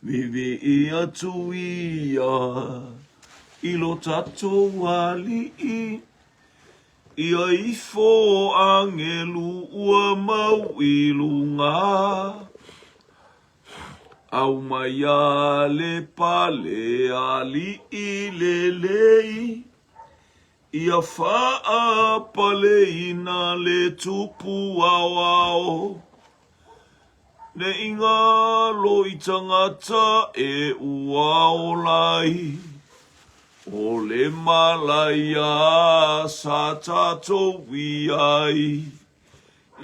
Vivii atu ia i lo tatou Alii, Ia ifo agelu ua mau i luga. Aumai a le pale alii lelei, Ia faapaleina le tupu aoao. Ne i galo i tagata e ua ola ai, O le malaia sa tatou i ai,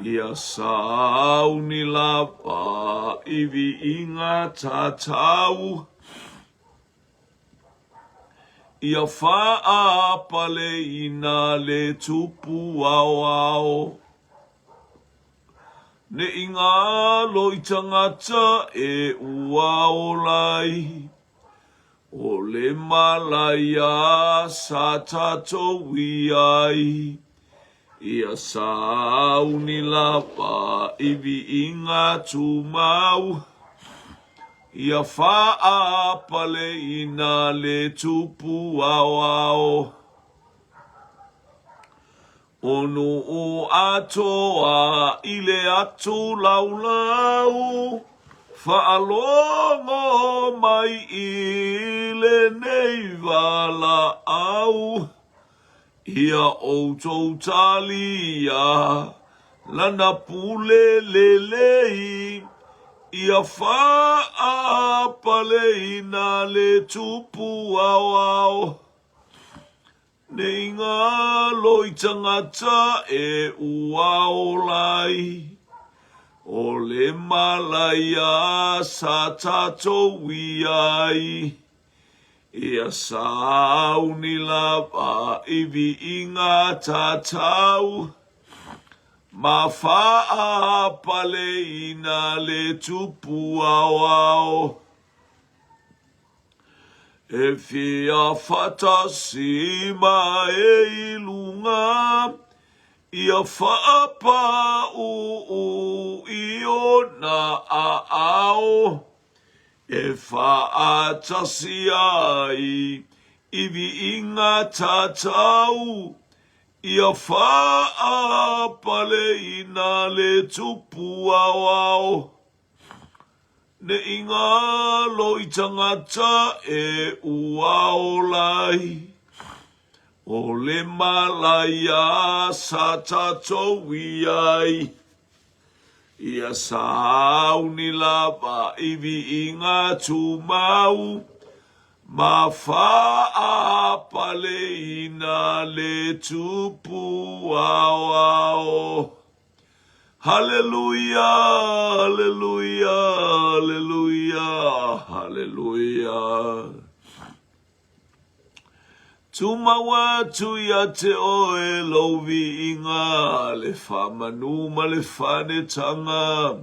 Ia sauni lava i viiga tatau. Ia faapaleina le tupu aoao. Ne i galo i tagata e ua ola ai, O le malaia sa tatou i ai, Ia sauni lava i viiga tumau, Ia faapaleina le tupu aoao. O nuu atoa i le atu laulau, Faalogo mai i lenei valaau, Ia outou talia lana pule lelei, Ia faapaleina le tupu aoao. Ne i galo i tagata e ua ola ai, O le malaia sa tatou i ai, Ia sauni lava i viiga tatau, Ma faapaleina le tupu aoao. E fia faatasi ma e i luga, Ia faapauu i ona aao, E faatasi ai i viiga tatau, Ia faapaleina le tupu aoao. Ne i galo i tagata e ua ola ai, O le malaia sa tatou i ai, Ia sauni lava i viiga tumau, Ma faapaleina le tupu aoao. Haleluia, haleluia, haleluia, haleluia. Tumau atu ia te oe lou viiga, le faamanu ma le fanetaga.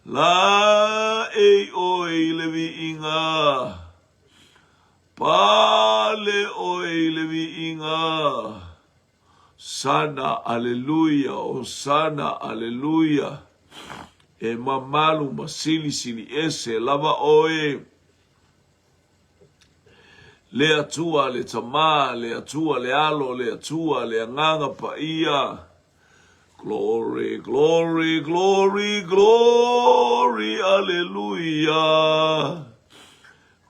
La ei oe i le viiga, pale oe i le viiga. Hosana, Aleluia, Hosana, Aleluia. E mamalu ma silisili ese lava oe. Le Atua, le Tama, le Atua, le Alo, le Atua, le Agaga Paia. Glory, glory, glory, glory, aleluia.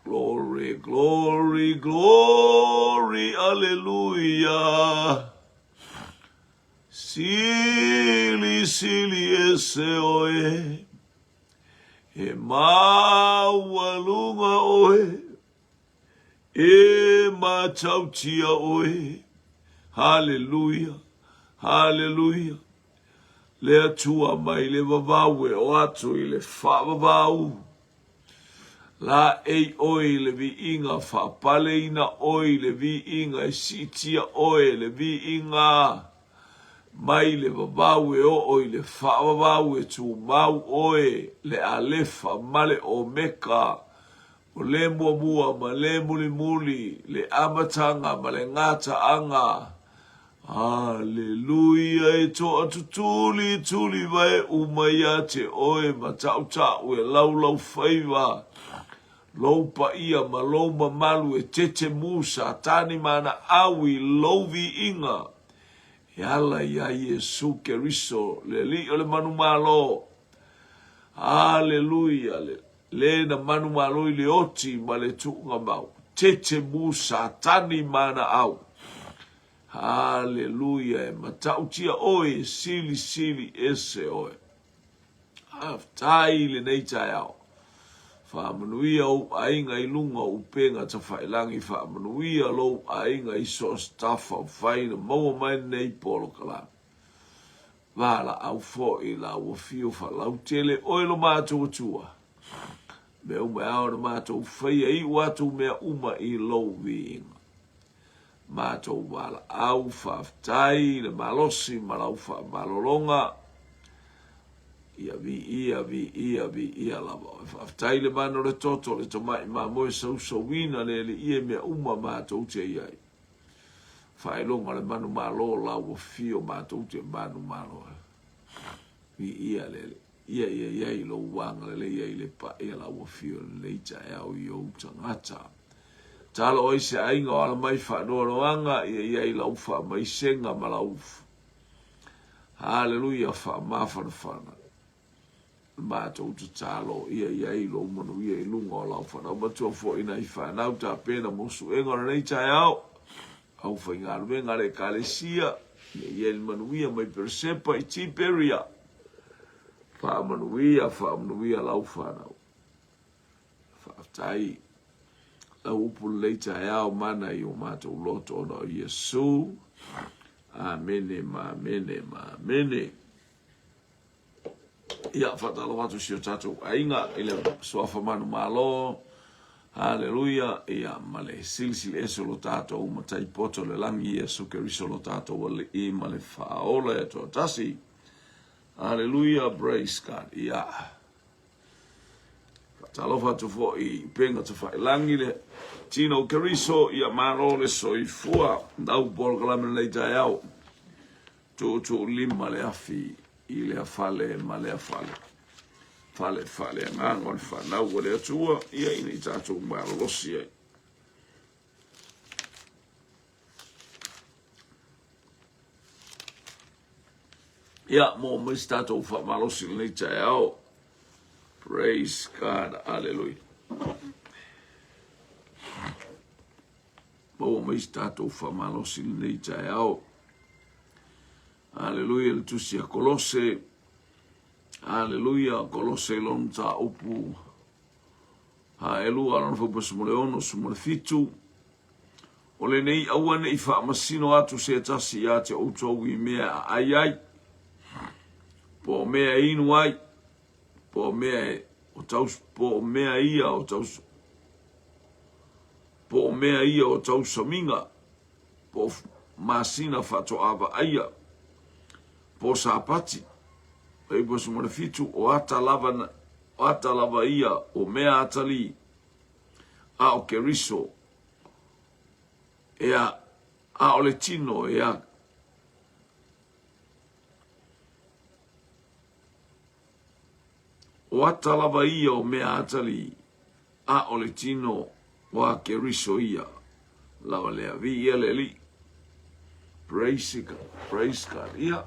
Glory, glory, glory, aleluia. Sili, sili ese oe, e maualuga oe, e matautia oe. Haleluia, haleluia. Le Atua mai le vavau e o atu i le faavavau. Laei ʻoe i le viiga, faapaleina ʻoe i le viiga, e siitia ʻoe e le viiga mai le vavau e oo i le faavavau, e tumau ʻoe le Alefa ma le Omeka, o le muamua ma le mulimuli, le amataga ma le gataaga. Haleluia e toatutuli tuli vae uma ia te oe ma tautau e laulau faiva lou paia ma lou mamalu e tete mu Satani ma ana au i lou viiga e ala iā Iesu Keriso le Alii o le manumalo. Haleluia le le na manumalo i le oti ma le tuuga mau tete mu Satani ma ana au. Haleluia e matautia oe e silisili ese oe. Faafetai i lenei taeao. Faamanuia ou aiga i luga o upega tafailagi, faamanuia lou aiga i so o se tafa o fai na maua mai lenei polokalame. Valaau foi la ua fio faalautele oe lo matou Atua. Mea uma e ao ona matou faia, iu atu mea uma i lou viiga. Matou valaau, faafetai i le malosi ma lau faamalologa. Ia viia, viia, viia lava oe. Faafetai i le mana o le toto, le tamai mamoe sousouina le Alii e mea uma matou te i ai. Faailoga o le manumalo la ua fio matou te manumalo ai. Viia le Alii. Ia ia i ai lou agalelei ai le paia la ua fio lenei taeao i ou tagata. Talo ai se aiga o ala mai faanoanoaga, ia i ai lau faamaisega ma lau Haleluia faamafanafana. Matou tatalo, ia i ai lou manuia i luga o lau fanau matua foi nai fanau tapena mo suega o lenei taeao. Aufaigaluega a le Ekalesia, ia i ai le manuia mai Peresepa i Tiperia. Faamanuia, faamanuia lau fanau. Faafetai lau upu lelei taeao mana i o matou loto ona o Iesu. Amene ma amene ma amene. Ia, faatalofa atu si o tatou aiga i le suafa manumalo. Haleluia. Ia, ma le silisili ese o lo tatou matai poto le lagi Iesu Keriso lo tatou Alii ma le Faaola e toatasi. Haleluia, praise God. Ia, faatalofa atu foi i upega tafailagi le tino o Keriso, ia malo le soifua. Lau polokalame lenei taeao. Tuutuulima le afi i lea fale ma lea fale. Fale faaleagaga o le fanau a le Atua, ia ina i tatou malolosi ai. Ia, mo mai se tatou faamalosi lenei taeao. Praise God, hallelujah. Maua mai se tatou faamalosi lenei taeao. Aleluia le tusi a Kolose. Aleluia Kolose i lona mataupu haelua lona fuaiupu 16 17. O lenei aua ne i faamasino atu se tasi ia te outou i mea a ai ai, po o mea e inu ai, po o mea e o taus, po o mea ia o taus, po o mea ia o tausamiga, po o masina faatoa vaaia, po o Sapati, 97, o ata lava, o ata lava ia o mea atalii, a o Keriso, ea, a o le tino, ea, o ata lava ia o mea atalii, A o le tino o a Keriso ia lava lea. Viia le Alii. Praise God. Praise God. Ia.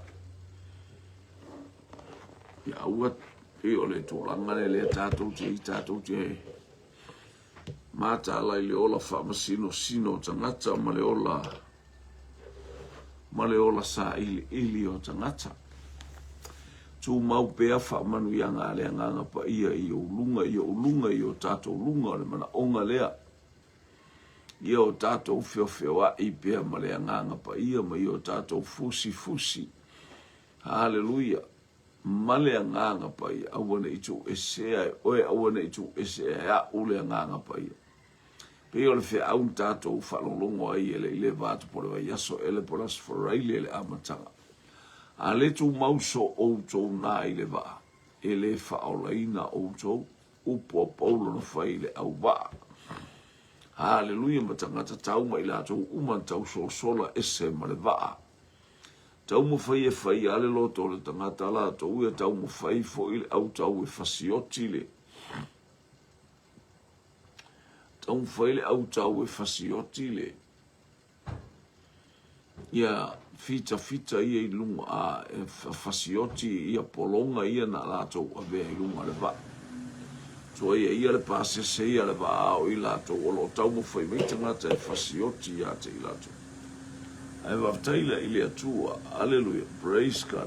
Ia aua pei o le tulaga lea lea tatou te i tatou te mataala i le ola faamasinosino o tagata ma le ola ma le ola sailiili o tagata. Tumau pea faamanuiaga a le Agaga Paia i ou luga, i ou luga, i o tatou luga, o le manaoga lea. Ia o tatou feofeoai pea ma le Agaga Paia ma ia o tatou fusifusi. Haleluia! Ma le Agaga Paia, aua ne i tuuesea e oe, aua ne i tuuesea e a'u le Agaga Paia. Pei o le feau na tatou faalogologo ai e le i leva atu po o le vaiaso ele po o le Aso Faraile i le amataga. A le tumau so outou na i le vaa, e le faaolaina outou, upu a Paulo na fai i le auvaa. Haleluia ma tagata tau ma i latou uma na tausolsola ese ma le vaa. Taumafai e fai lava le loto o le tagata latou ia taumafai foi le autau e fasioti le taumafai le autau e fasioti le ia fitafita ia i luga a e fasioti ia pologa ia na latou avea i luga o le vaa. Tuaia ia le pasese ia le vaa o i latou o lo o taumafai mai tagata e fasioti ia te i latou. Ae faafetai la i le Atua. Aleluia. Praise God.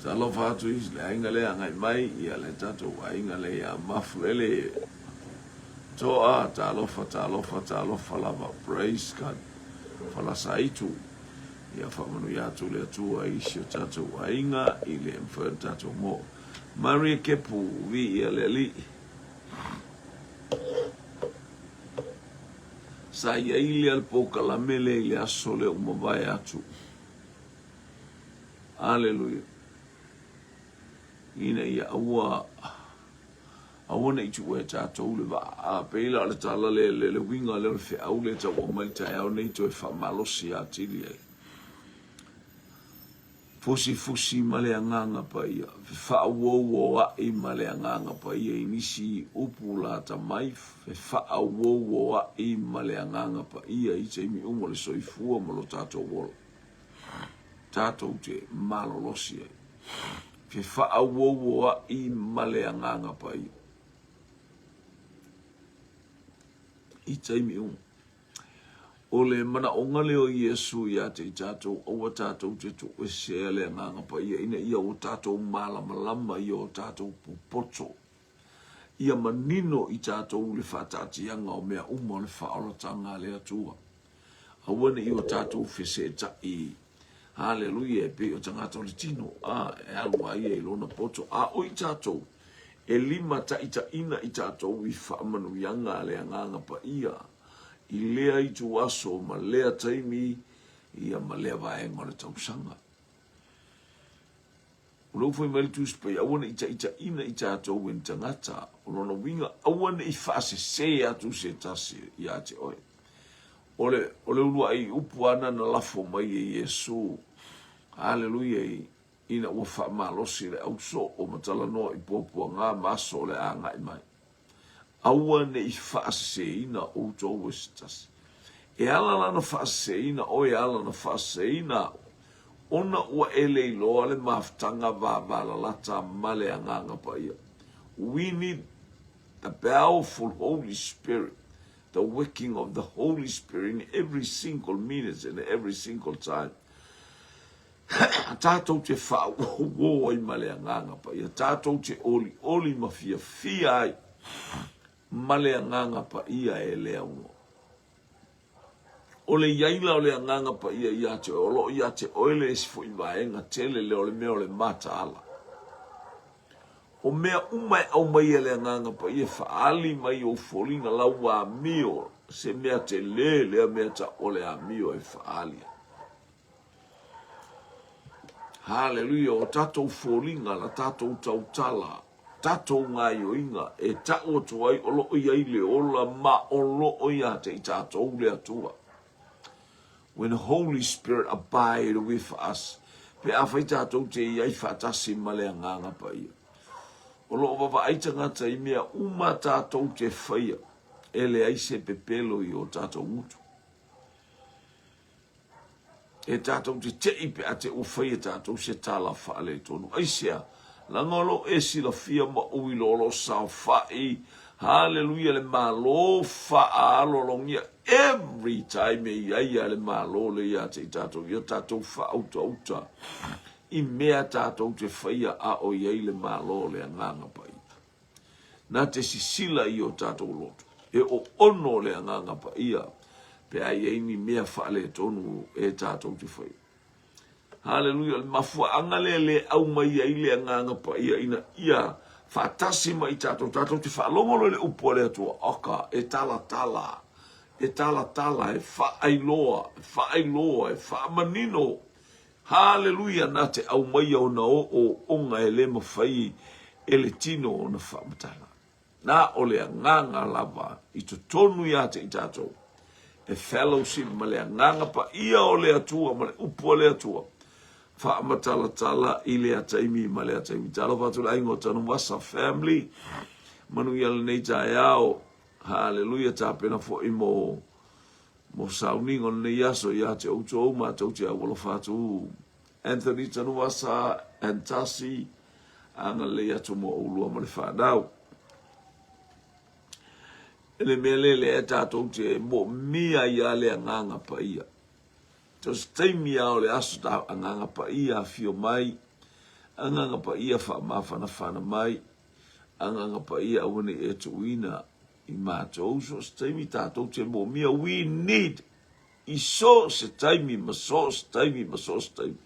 Talofa atu i le aiga lea agai mai, ia le tatou aiga lea ia Mafulele. Toa, talofa, talofa, talofa lava. Praise God. Falasaitu. Ia faamanuia atu le Atua i si o tatou aiga i le mafai ona tatou mo. Maria Kepu, viia le Alii. Sa i ai lea le polokalame lea i le aso lea ua mavae atu. Aleluia. Ina ia aua aua ne i tuua e tatou le vaa. A pei la o le tala lea, le, le uiga lea o le feau lea e tau aumai i le taeao nei toe faamalosi atili ai. Fusifusi ma le Agaga Paia, fefaauouoa'i ma le Agaga Paia i nisi upu lata mai, fefaauouoa'i ma le Agaga Paia i taimi uma o le soifua ma lo tatou ola. Tatou te malolosi ai. Fefaauouoa'i ma le Agaga Paia i taimi uma. O le manaoga lea o Iesu ia te i tatou, aua tatou te tuuesea le Agaga Paia ina ia o tatou malamalama i o tatou popoto, ia manino i tatou le faataatiaga o mea uma o le faaolataga a le Atua. Aua ne i o tatou feseeta'i, haleluia, e pei o tagata o le tino, a, e alu a ia i lona poto, a o i tatou, e limataitaiina i tatou i faamanuiaga a le Agaga Paia i lea ituaso ma lea taimi, ia ma lea vaega o le tausaga. O lea ua fai mai le Tusi Paia, aua ne i taitaiina i tatou e ni tagata. O lona uiga, aua ne i faasese atu se tasi ia te oe. O le, o le uluai upu lava na lafo mai e Iesu, haleluia, ina ua faamalosi le ausoo ma talanoa i puapuaga ma aso o le a agai mai. Aua ne i faaseseina outou e se tasi. E ala la ona faaseseina oe, e ala ona faaseseina au, ona ua e le iloa le mafutaga vavalalata ma le Agaga Paia. We need the powerful Holy Spirit, the working of the Holy Spirit in every single minute and every single time. Tātou te whaauō ai ma le Agaga Paia, tātou te olioli ma fiafia ai ma le Agaga Paia e le aunoa. O le iai la o le Agaga Paia ia te oe, o loo ia te oe le isi foi vaega tele lea o le mea o le mataala. O mea uma e aumai e le Agaga Paia e faaali mai ou foliga lau amio, se mea tele lea mea tau o le amio e faaali ai. Haleluia, o tatou foliga, la tatou tautala, tatou gaioiga e tau atu ai o lo o i ai le ola ma o lo o ia te i tatou le Atua. When Holy Spirit abide with us, pe afai tatou te i ai faatasi ma le Agaga Paia. O lo o vavaai tagata i mea uma tatou te faia, e leai se pepelo i o tatou gutu. E tatou te te'i pe a te ua fai e tatou se tala faaletonu. Aisea? Leaga o lo o e silafia ma ou iloa o lo o saofa'i, haleluia, le Malo faaaloalogia every time e i ai a le Malo le ia te i tatou, ia tatou faautauta i mea tatou te faia a o i ai le Malo o le Agaga Paia. Na te sisila i o tatou loto, e oono le Agaga Paia pe a i ai ni mea faaletonu e tatou te faia. Haleluia, o le mafuaaga lea le aumai ai le Agaga Paia ina ia faatasi ma i tatou, tatou te faalogo loa i le upu a le Atua, oka, e talatala, e talatala, e faailoa, e faailoa, e faamanino Haleluia! Na te aumaia ona ooooga e le mafai e le tino ona faamatala. Na o le Agaga lava i totonu ia te i tatou, e fellowship ma le Agaga Paia o le Atua ma le Upu a le Atua, faamatalatala i lea taimi ma lea taimi. Talofa atu le aiga o Tanuvasa family, manuia lenei taeao. Haleluia, tapena foi mo mo sauniga o lenei aso ia te outou, matou te aualofa atu. Anthony Tanuvasa and Tasi, agalelei atu mo oulua ma le fanau. I le mea lea lea tatou te moomia ai lava le Agaga Paia. So se taimi lava o le aso ta Agaga Paia afio mai, Agaga Paia faamafanafana mai, Agaga Paia aua ne i e tuuina i matou so se taimi tatou te moomia. We need i so se taimi ma so se taimi ma so se taimi.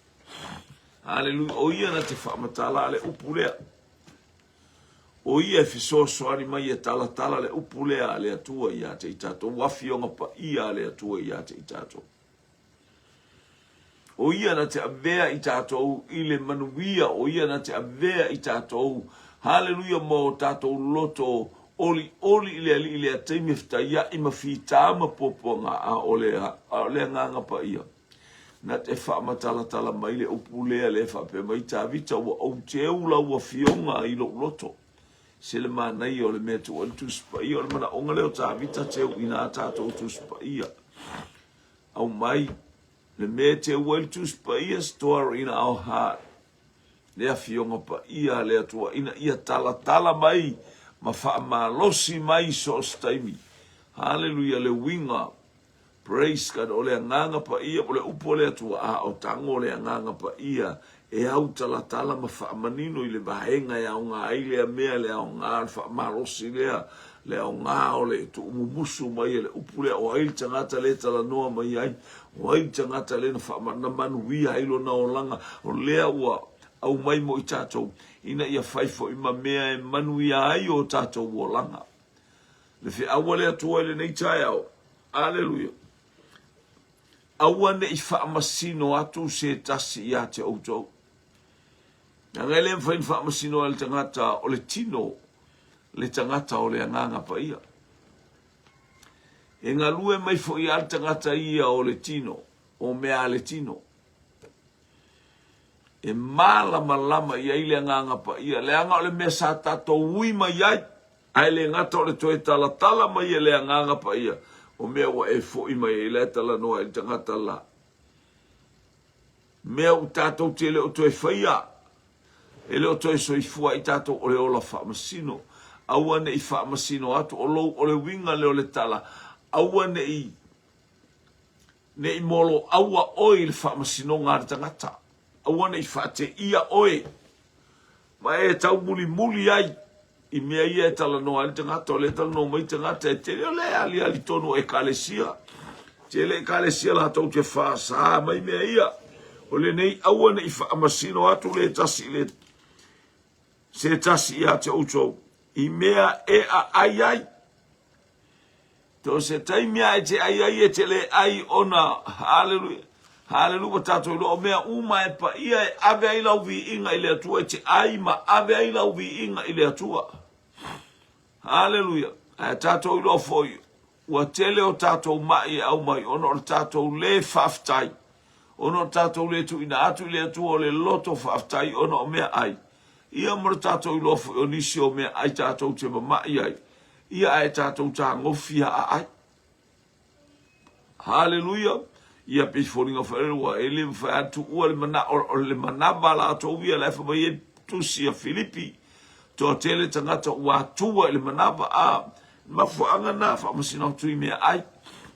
Haleluia. O ia na te faamatala le upu lea. O ia e fesoasoani mai e talatala le upu lea a le Atua ia te i tatou, afioga paia a le Atua ia te i tatou. O ia na te avea i tatou i le manuia, o ia na te avea i tatou, haleluia, ma o tatou loto olioli i le Alii i lea taimi e fetaiai ma fita ma puapuaga, a o le, a o le Agaga Paia na te faamatalatala mai le upu lea, lea e faapea mai Tavita, ua ou teu lau afioga i lou loto. Se le manaia o le mea tuu ai le Tusi Paia, o le manaoga lea o Tavita teuina a tatou Tusi Paia. Aumai le mea e teu ai le Tusi Paia, store in our heart, le Afioga Paia a le Atua, ina ia talatala mai ma faamalosi mai so o se taimi. Haleluia, le uiga Praise God, o le Agaga Paia, o le upu a le Atua, a o tago le Agaga Paia e autalatala ma faamanino i le vaega e aoga ai lea mea, le aoga o le faamalosi lea, le aoga o le tuumumusu mai e le upu lea, o ai le tagata lea e talanoa mai ai, o ai le tagata lea na faamana manuia ai lona olaga, o lea ua aumai mo i tatou, ina ia fai foi ma mea e manuia ai o tatou olaga. Le feau a le Atua i lenei taeao. Aleluia. Aua ne i faamasino atu se tasi ia te outou. Leaga e le mafai ona faamasino ai le tagata o le tino, le tagata o le Agaga Paia. E galue mai foi lava le tagata ia o le tino, o mea a le tino. E malamalama i ai le Agaga Paia, leaga o le mea sa tatou ui mai ai, Ae le gata o le toe talatala mai e le Agaga Paia o mea ua e foi mai ai la e talanoa ai le tagata la. Mea ua tatou te le o toe faia, e le o toe soifua ai tatou o le ola faamasino. Aua ne i faamasino atu, o lou, o le uiga lea o le tala, aua ne i, ne i moloaua oe i le faamasinoga a le tagata. Aua ne i faateia oe ma e taumulimuli ai i mea ia e talanoa ai le tagata. O lea e talanoa mai tagata e tele o lea e aliali tonu o ekalesia. Tele ekalesia latou te faasa mai mea ia. O lenei aua ne i faamasino atu le tasi le se tasi ia te outou i mea e aai ai. To se taimi a e te ai ai e te le ai ona, haleluia, haleluia, ua tatou iloa o mea uma e paia e ave ai lau viiga i le Atua, e te ai ma ave ai lau viiga i le Atua. Haleluia. Ae tatou iloa foi, ua tele o tatou mai e aumai ona o le tatou le faafetai, ona o le tatou le tuuina atu i le Atua o le loto faafetai ona o mea ai. Ia ma le tatou iloa foi o nisi o mea ai tatou te mamai ai, Ia ae tatou tagofi a ai. Haleluia. Ia pei foliga foi le ua e le mafai a tuua le mana o le manava latou ia la e fai mai ai tusi a Filipi. Toatele tagata ua atua i le manava a mafuaaga na faamasino atu i mea ai.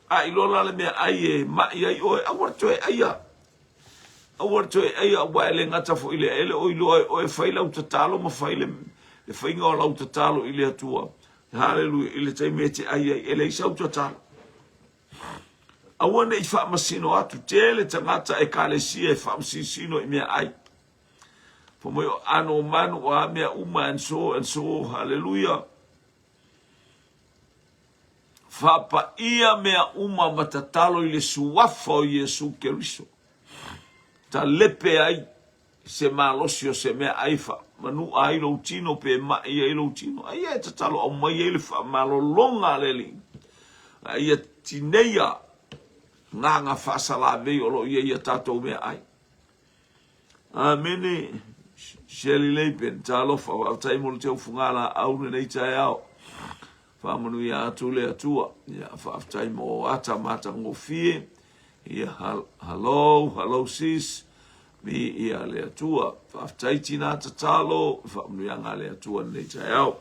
A iloa la le mea ai e mai ai oe, aua le toe aia. Aua le toe aia, aua e le gata foi i lea, e le o iloa e oe fai lau tatalo ma fai le, le faiga o lau tatalo i le Atua. Haleluia, i le taimi e te ai ai, e leai sau tatalo. Aua ne i faamasino atu, tele tagata ekalesia e faamasinosino i mea ai. Fai mai o ano o manu, o a mea uma, and so, and so, haleluia. Faapaia mea uma ma tatalo i le Suafa o Iesu Keriso. Talepe ai se malosi o se mea ai manu'a ai lou tino pe ma'i ai lou tino, a ia e tatalo aumai ai le faamalologa a le Alii, a ia tineia agaga faasalavei o lo o i ai i a tatou meaai. Amene. Shirley Laban, talofa, faafetai mo le teufuga laau lenei taeao. Faamanuia atu le Atua. Ia, faafetai mo ata matagofie. Ia, hello, hello sis. Mi ia le Atua. Faafetai tina tatalo, faamanuiaga a le Atua lenei taeao.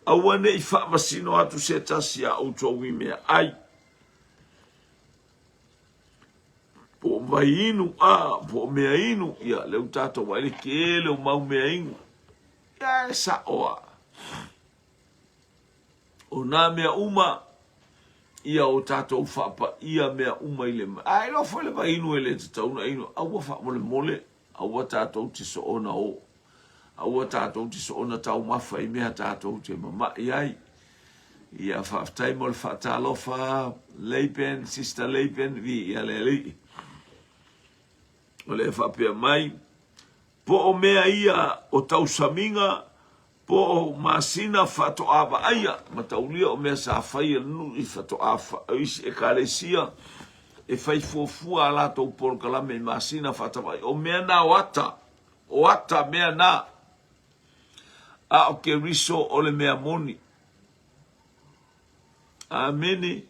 Aua ne i faamasino atu se tasi a outou i meaai. Po o vai inu, a, po o mea inu, ia, lea ua tatou vaai le tele o mau mea inu. Ia, e sa'o a. O nā mea uma, ia o tatou faapaia mea uma i le... A iloa foi le vai inu e le tatau ona inu, aua faamolemole, aua tatou te soona o. Aua tatou te soona taumafa i mea tatou te mama'i ai. Ia faafetai mo le faatalofa Laban, Sister Laban, viia le Alii. O lea faapea mai, po o mea ia o tausamiga, po o masina faatoa vaaia, mataulia o mea sa fai e le nuu i faatoa isi ekalesia e fai fuafua a latou polokalame i masina faatava'i. O mea na o ata, o ata mea na. A o Keriso o le mea moni. Amene.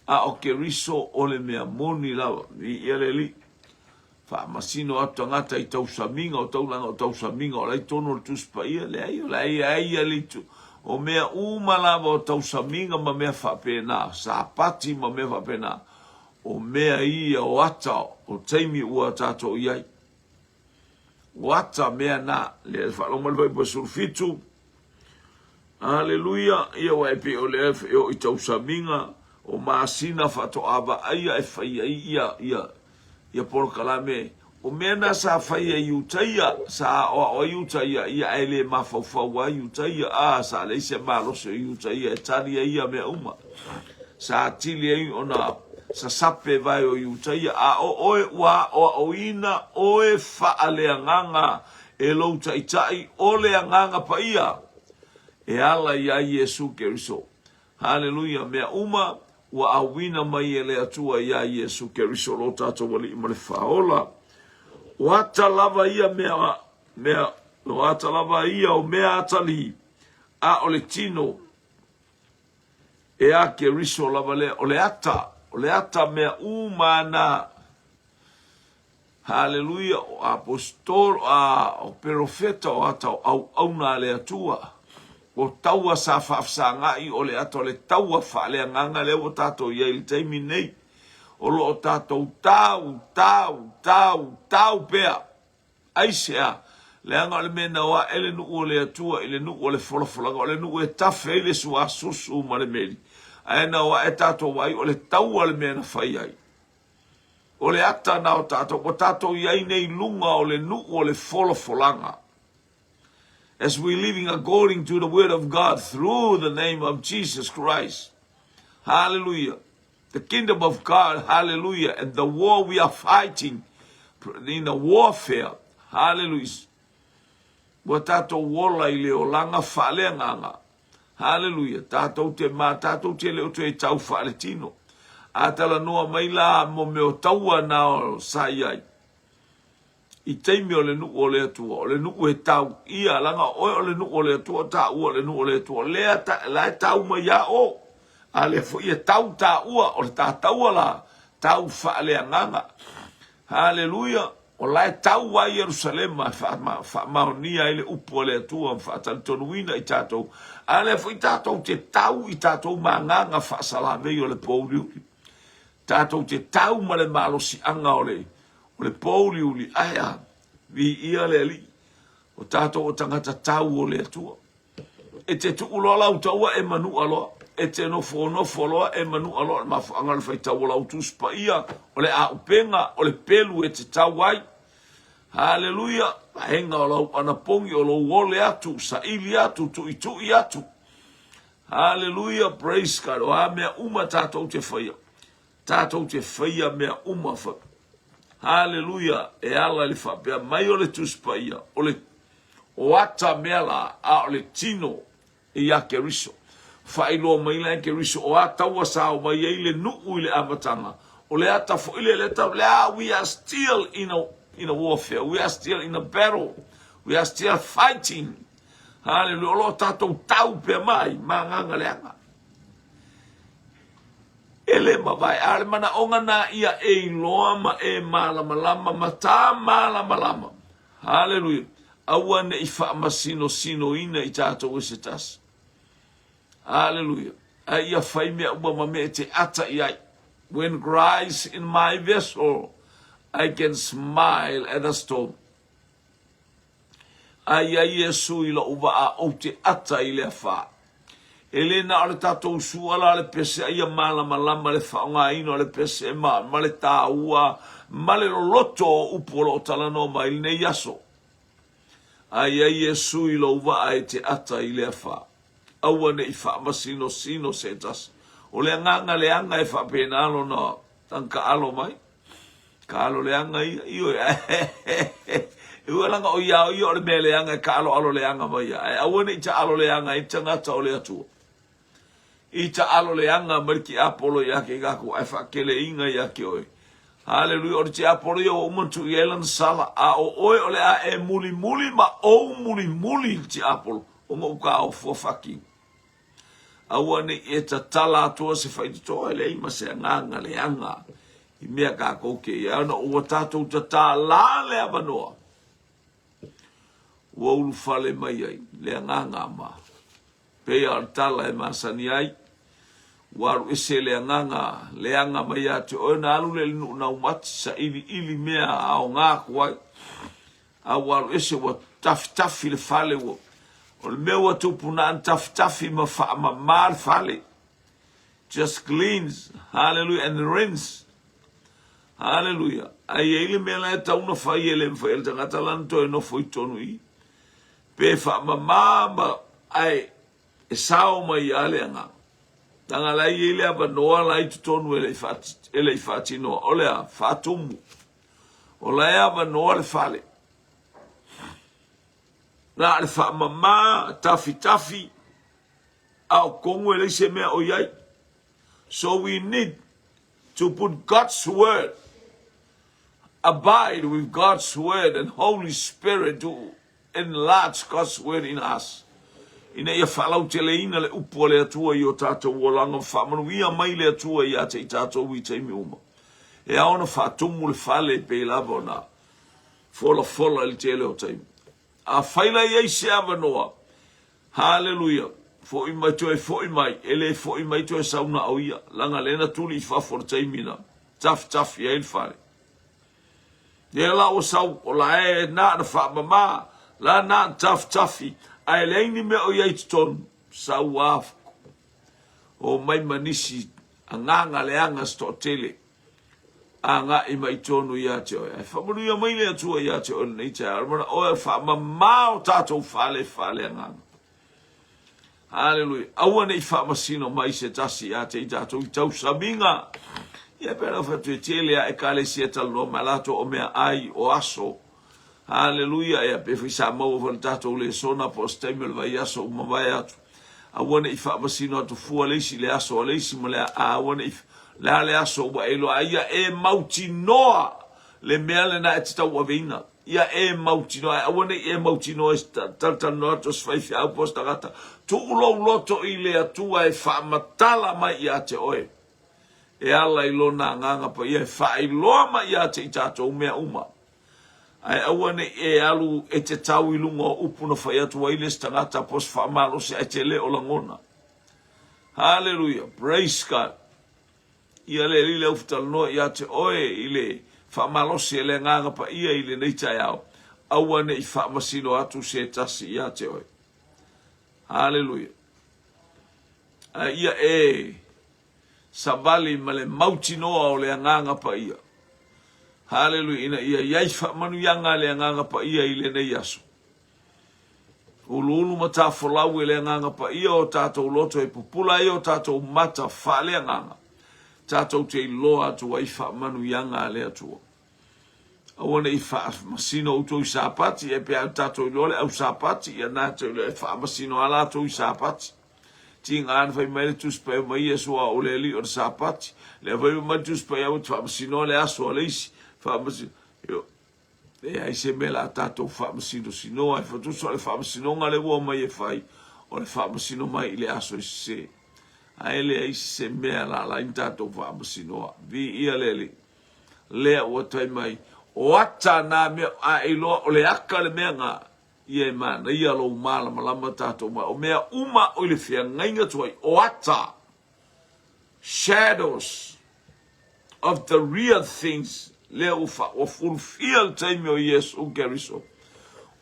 A o Keriso o le mea moni lava. Viia le Alii. Faamasino atu tagata i tausamiga o taulaga o tausamiga o la i totonu o le Tusi Paia. Leai, o la e ai ia le itu. O mea uma lava o tausamiga ma mea faapena, sapati ma mea faapena, o mea ia o ata o taimi ua tatou i ai. O ata mea na. Lea e faalogo mai le Fuaiupu 17. Aleluia! Ia aua e pei o lea e oo i tausamiga o masina faatoa vaaia e fai ai ia, ia, ia polokalame. O mea na sa fai e Iutaia, sa aoao ai Iutaia, ia ae le mafaufau ai Iutaia. A, sa leai se malosi o Iutaia e tali ai ia mea uma. Sa atili ai ona sasape vae o Iutaia, a o oe ua aoaoina oe faaleagaga e lou Taitai o le Agaga Paia e ala iā Iesu Keriso. Haleluia! Mea uma ua auina mai e le Atua iā Iesu Keriso lo tatou Alii ma le Faaola. O ata lava ia mea, mea, o ata lava ia o mea atalii, a o le tino E a Keriso lava lea, o le ata, o le ata mea uma na. Haleluia, o apostolo, a, o perofeta, o ata o auauna a le Atua. O taua sa faafesaga'i, o le ata o le taua faaleagaga lea ua tatou i ai i le taimi nei. O lo o tatou tau, tau, tau, tau pea. Aisea? Leaga o le mea na o ae le nuu o le Atua i le nuu o le folafolaga, o le nuu e tafe ai le suasusu ma le meli, ae na o ae tatou vaai o le taua le mea na fai ai. O le ata na o tatou, ua tatou i ai nei i luga o le nuu o le folafolaga. As we living according to the word of God through the name of Jesus Christ. Hallelujah. The kingdom of God, hallelujah, and the war we are fighting in the warfare, hallelujah. Ua tātou ola i le olaga faaleagaga. Hallelujah. Tātou te mā, tātou te leo toe tau faaletino. A talanoa mai la mo mea o taua nā o sa i ai. I taimi o le nuu o le Atua, o le nuu e tau ia, laga o oe o le nuu o le Atua, o taua o le nuu o le Atua, lea ta, la e tau mai ia o, a lea foi e tau taua, o le ta taua la, tau faaleagaga. Haleluia! O la e tau ai Ierusalema e faamaonia ai le upu a le Atua ma faatalitonuina i tatou, a lea foi tatou te tau i tatou ma agaga faasalavei o le pōuliuli. Tatou te tau ma le malosiaga o le O le pōuliuli, ae a, viia le Alii, o tatou o tagata tau o le Atua. E te tuu loa lau taua e manua loa, e te nofonofo loa e manua loa, o le mafuaaga o le faitau o lau Tusi Paia, o le auupega, o le pelu e te tau ai. Haleluia! Vaega o lau anapogi, o lou ole atu, saili atu, tuitui atu. Haleluia! Praise God! O a mea uma tatou te faia, Tatou te faia mea uma fa Haleluia e ala i le faapea mai o le Tusi Paia o le. O ata mea la, a o le tino iā Keriso. Faailoa mai la e Keriso o a taua sa o mai ai le nuu i le amataga, o le ata foi lea le tau, lea we are still in a, in a warfare, we are still in a battle, we are still fighting. Hallelujah, o lo o tatou tau pea mai ma agaga leaga. E le mavae, a o le manaoga na ia e iloa ma e malamalama ma ta malamalama. Haleluia! Aua ne i faamasinosinoina i tatou e se tasi. Haleluia! A ia fai mea uma ma mea e te ata i ai. When Christ in my vessel, I can smile at the storm. A i ai Iesu i lou vaa, ou te ata i le afa. E le na o le tatou sua la o le pese a ia malamalama le faaaogaina o le pese ma, ma le taua ma le loloto o upu o lo o talanoa mai i lenei aso. A i ai Iesu i lou vaa e te ata i le afa. Aua ne i faamasinosino se tasi. O le agaga leaga e faapena lona tagataalo mai. Kaalo leaga ia, ioe, e ua laga o ia o ia o le mea leaga e kaaloalo leaga mai ia, ae aua ne i taalo leaga ai tagata o le Atua. I taalo leaga mai le tiapolo ia te tatou, ae faateleinga ia te oe. Haleluia, o le tiapolo ia ua uma ona tuu i ai lana sala, a o oe o le a e mulimuli ma ou mulimuli i le tiapolo, ona ou taofua faatino. Aua ne i e tatala atua se faitotoa e leai ma se agaga leaga i mea tatou te i ai, ona ua tatou tatala le avanoa ua ulufale mai ai le agaga ma pei o le tala e masani ai, ua alu ese le agaga leaga mai ia te oe ona alu lea i le nuu naumati sailiili mea aoga atu ai. A ua alu ese ua tafitafi le fale ua o le mea ua tupu na ona tafitafi ma faamama le fale. Just cleans, hallelujah, and rinse. Hallelujah. Ae i ai le mea la e tatau ona fai e le mafai e le tagata lana toe nofo i totonu i i. Pe faamama ma ae e sao mai lava le agaga. Leaga la e i ai le avanoa la i totonu e le i faatinoa. O le a? Faatumu. O la e avanoa le fale. Na o le faamama, tafitafi, a o totonu e leai se mea o i ai. So we need to put God's word, abide with God's word and Holy Spirit to enlarge God's word in us. Ina ia faalauteleina le upu a le Atua i o tatou olaga ma faamanuia mai le Atua ia te i tatou i taimi uma. E ao ona faatumu le fale e pei lava ona folafola i le tele o taimi. Afai la i ai se avanoa, haleluia, foi mai toe foi mai, e le foi mai toe sau na o ia, leaga lea na tuli i fafo le taimi na tafitafi ai le fale. Lea la ua sau, o la e na na faamama, la na na tafitafi, ae leai ni mea o i ai i totonu, sau a omai ma nisi agaga leaga se toatele agai mai tonu ia te oe. Ae faamanuia mai le Atua ia te oe lenei taeao. O le manaoa e faamama o tatou fale faaleagaga. Haleluia. Aua ne i faamasino mai se tasi ia te i tatou i tausamiga. Ia pe na fai atu e tele a ekalesia talanoa mai latou o mea ai o aso. Haleluia. Ia pe foi sa maua foi le tatou lesona po o se taimi o le vaiaso ua mavae atu. Aua ne i faamasino atu fua le isi i le aso a le isi ma le a aua ne i le a le aso ua e iloa ai ia e mautinoa le mea lena e te tauaveina. Ia e mautinoa, ae aua ne i e mautinoa i se talatalanoa atu a se faifeau po o se tagata. Tuu lou loto i le Atua e faamatala mai ia te oe e ala i Lona Agaga Paia e faailoa mai ia te i tatou mea uma. Ae aua ne i e alu e te tau i luga o upu na fai atu ai le isi tagata po o se faamalosi ae te le o lagona. Haleluia! Praise God! Ia le alii le aufutalanoa ia te oe i le faamalosi e le Agaga Paia i lenei taeao, aua ne i faamasino atu se tasi ia te oe. Haleluia! Ae ia e savali ma le mautinoa o le Agaga Paia. Haleluia! Ina ia i ai faamanuiaga a le Agaga Paia i lenei aso. Uluulu ma tafolau e le Agaga Paia o tatou loto e pupula ai o tatou mata faaleagaga, tatou te iloa atu ai faamanuiaga a le Atua. Aua ne i faamasino outou i Sapati, e pei ona tatou iloa le au Sapati, ia na te iloa e faamasino lava latou i Sapati. Tiga na fai mai le Tusi Paia mai Iesu a o le Alii o le Sapati. Lea foi fai mai le Tusi Paia ua te faamasinoa le aso a le isi. Faamasino. Leai se mea la tatou faamasinosinoa ai. Tusa o le faamasinoga lea ua omai e fai, o le faamasino mai i le aso e sese. Ae leai se mea la ala ai ona tatou faamasinoa. Viia le Alii. Lea ua tai mai, o ata nā mea, a e iloa o le aka le mea ngā, ia e manaia lou malamalama tatou mai. O mea uma o i le feagaiga tuai, o ata, shadows of the real things, lea ua, fa, ua fulufia le taimi o Iesu Keriso.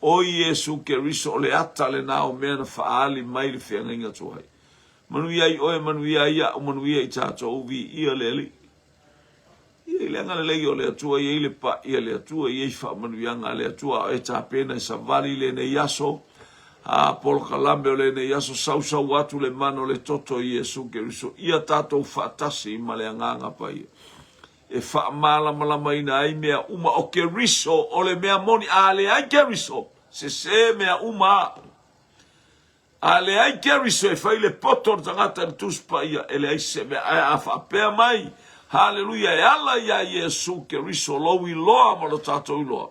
O Iesu Keriso o le ata lena o mea na faaali mai le feagaiga tuai. Manuia ai oe, manuia ai au, manuia i tatou, viia le Alii. Ia i le agalelei o le Atua, i ai le pa'i a le Atua, i ai faamanuiaga a le Atua, a o e tapena e savali i lenei aso, a polokalame o lenei aso, sausau atu le mana o le toto i Iesu Keriso, ia tatou faatasi ma le Agaga Paia, e faamalamalamaina ai mea uma o Keriso, o le mea moni, a leai Keriso, sese mea uma. A leai Keriso e fai le poto o le tagata i le Tusi Paia, e leai se mea. Ae a faapea mai, Haleluia, e ala iā Iesu Keriso lou iloa ma lo tatou iloa,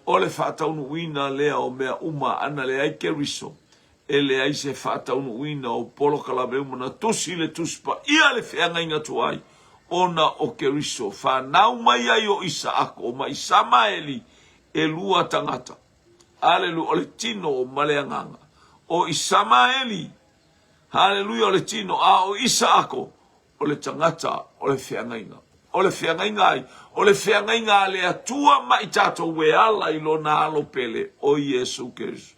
o le faataunuuina lea o mea uma, ana leai Keriso, e leai se faataunuuina o polokalame uma na tusi le Tusi Paia le feagaiga tuai, ona o Keriso. Fanau mai ai o Isaako ma Isamaeli, e lua tagata. Aleluia, o le tino ma le agaga. O Isamaeli, haleluia, o le tino, a o Isaako, o le tagata o le feagaiga. O le feagaiga ai? O le feagaiga a le Atua ma i tatou e ala i Lona Alo pele, o Iesu Keriso.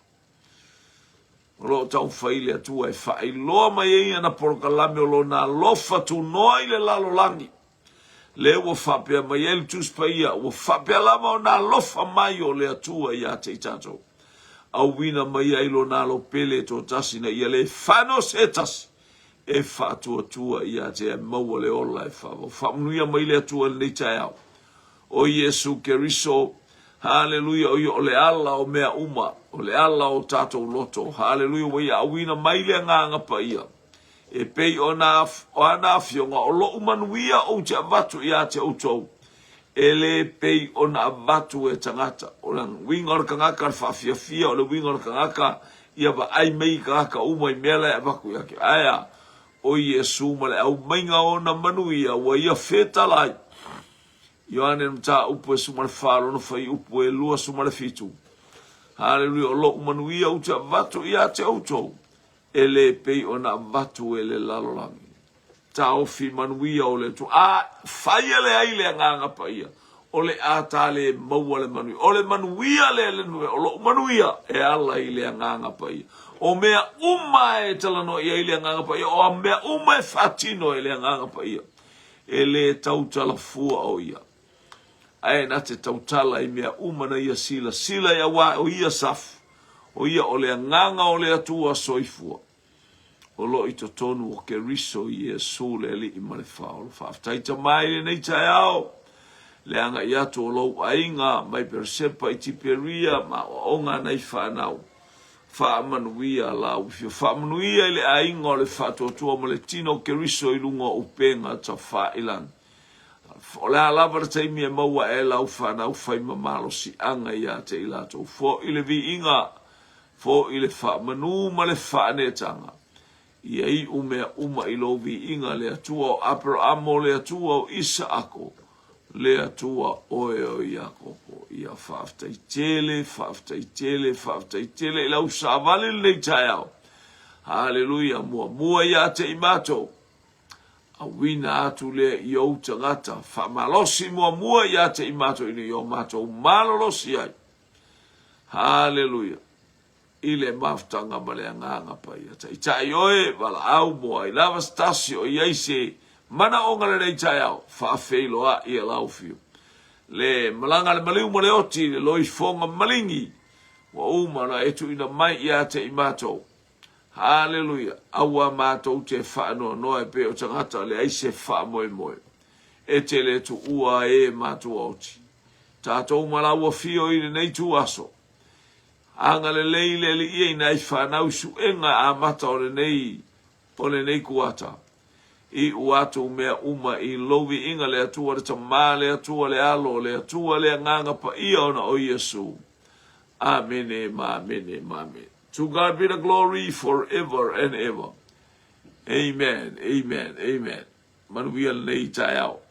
O lo o taumafai le Atua e faailoa mai ai ana polokalame o Lona alofa tunoa i le lalolagi. Lea ua faapea mai ai le Tusi Paia, ua faapea lava ona alofa mai o le Atua ia te i tatou, auina mai ai Lona Alo pele e toatasi ina ia le fano se tasi e faatuatua ia te ia e maua le ola e faavau. Faamanuia mai le Atua i lenei taeao. O Iesu Keriso, haleluia, o ia o le ala o mea uma, o le ala o tatou loto, haleluia, ua ia auina mai le Agaga Paia. E pei ona o ana afioga, o loʻu manuia ou te avatu iā te outou, e le pei ona avatu e tagata. O le uiga o le tagata, le faafiafia, o le uiga o le tagata, ia vaai mai i tagata uma i mea la e avatu ia te Ae a, o Iesu ma le aumaiga o ona manuia, ua ia fetalai. Ioane le mataupu e 14 lona fuaiupu e 27. Haleluia, o loʻu manuia ou te avatu iā te outou, E le pei ona avatu e le lalolagi. Taofi manuia o le Atua. A fai e leai le Agaga Paia, o le a ta le maua le manuia. O le manuia lea le o loʻu manuia e ala i le Agaga Paia. O mea uma e talanoa i ai le Agaga Paia, o mea uma e faatino e le Agaga Paia, e le tautala fua o ia. Ae na te tautala i mea uma na ia silasila ai, auā o ia safu, o ia o le Agaga o le Atua soifua, o lo o i totonu o Keriso Iesu le Alii ma le Faaola. Faafetai Tama i lenei taeao, le agai atu o lou aiga mai Peresepa i Tiperia ma aoaoga a nai fanau. Faamanuia lau Afioga. Faamanuia i le aiga o le Faatuatua ma le Tino o Keriso i luga o upega tafailagi. O le a lava le taimi e maua e lau fanau fai ma malosiaga ia te i latou. Foi le viiga, foi le faamanu ma le faaneetaga. Ia iu mea uma i lou viiga, le Atua o Aperaamo, le Atua o Isaako, le Atua oe o Iakopo. Ia faafetai tele, faafetai tele, faafetai tele i lau savali lenei taeao. Haleluia, muamua ia te i matou. Auina atu lea i ou tagata, faamalosi muamua ia te i matou ina ia o matou malolosi ai. Haleluia! I le mafutaga ma le Agaga Paia. Taitai oe, valaau mo ai lava se tasi o i ai se manaoga lenei taeao, faafeiloai e lau fiu. Le malaga le maliu ma le oti, le loifoga maligi, ua uma ona e tuuina mai ia te i matou. Haleluia! Aua matou te faanoanoa e pei o tagata leai se faamoemoe. E te le tuua e matuaoti. Tatou ma la ua fio i lenei tu aso. Agalelei le Alii i nai fanau suega amata o lenei o lenei kuata. Iu atu mea uma i lou viiga le Atua le Tama le Atua le Alo le Atua le Agaga Paia ona o Iesu. Amene ma amene ma amene. To God be the glory forever and ever. Amen, amen, amen. Manuia lenei taeao.